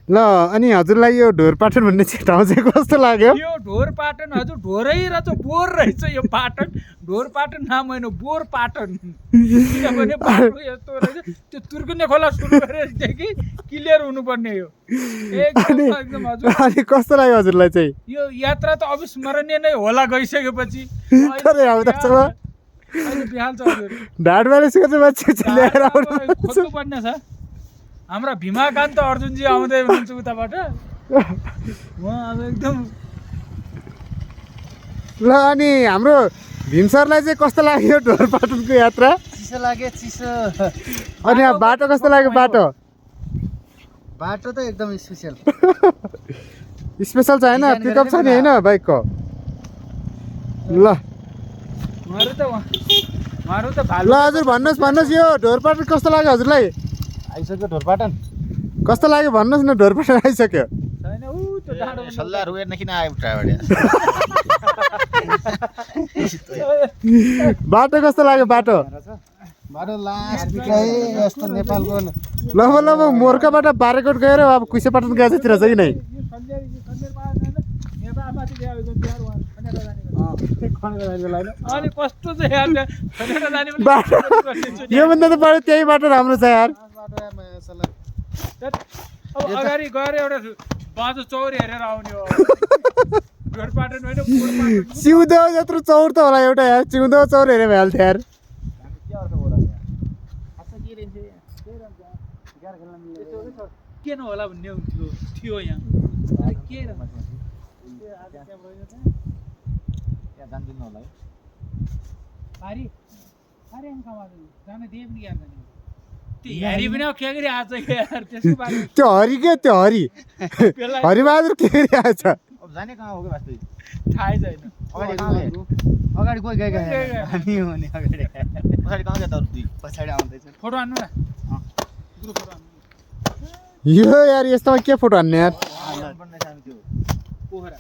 ल अनि हजुरलाई यो ढोरपाटन भन्ने चाहिँ ठाउँ चाहिँ कस्तो लाग्यो? यो ढोरपाटन हजुर ढोरै रहेछ बोर रहेछ यो पाटन ढोरपाटन नाम होइन बोरपाटन किनभने बाटो यस्तो रहेछ त्यो तुर्कुने खोला सुरु गरेदेखि क्लियर हुनुपर्ने यो एकदम हजुर। अनि कस्तो लाग्यो हजुरलाई चाहिँ यो यात्रा त अविस्मरणीय नै होला गइसकेपछि तर अहिले बिहाल छ हजुर ढाडबाले सिक्ने मान्छे ल्याएर खोज्नुपर्ने छ। हाम्रा भीमाकान्त अर्जुनजी आउँदै हुनुहुन्छ उताबाट उहाँ अब एकदम ल अनि हाम्रो भीम सरलाई चाहिँ कस्तो लाग्यो ढोरपाटनको यात्रा? चिसो लाग्यो चिसो। अनि अब बाटो कस्तो लाग्यो? बाटो बाटो त एकदम स्पेसियल स्पेसल छ होइन? पिकअप छ नि होइन बाइकको? ल ल हजुर भन्नुहोस् यो ढोरपाटन कस्तो लाग्यो हजुरलाई? आइसक्यो ढोरपाटन। कस्तो लाग्यो भन्नुहोस् न? ढोरपाटन आइसक्यो। सल्लाह रुएर किन आयो उठाबाट? बाटो कस्तो लाग्यो? बाटो बाटो लास्ट यस्तो नेपालको ल मोर्काबाट बारेकोट गएर अब कुइसेपाटन गए जतिर छ कि नै? योभन्दा त बढी त्यही बाटो राम्रो छ यार। अगाडि गएर एउटा बाजु चौर हेरेर आउने हो ढोरपाटन होइन चिउँदो जत्रो चौर त होला एउटा यार। चिउँदो चौर हेरे भइहाल्थ्यो यार। के नहोला भन्ने थियो यहाँ के हेरी पनि के गरी आएछ त्यो हरि के? त्यो हरि हरिबहादुर के गरी आएछ? जाने कहाँ हो कि वास्तै थाहै छैन। अगाडि कोही गएका हामी हो नि अगाडि पछाडि कहाँ गयो त पछाडि आउँदैछ। फोटो हान्नु न ग्रुप फोटो हान्नु। यो यार यस्तोमा के फोटो हान्ने यार? पोखरा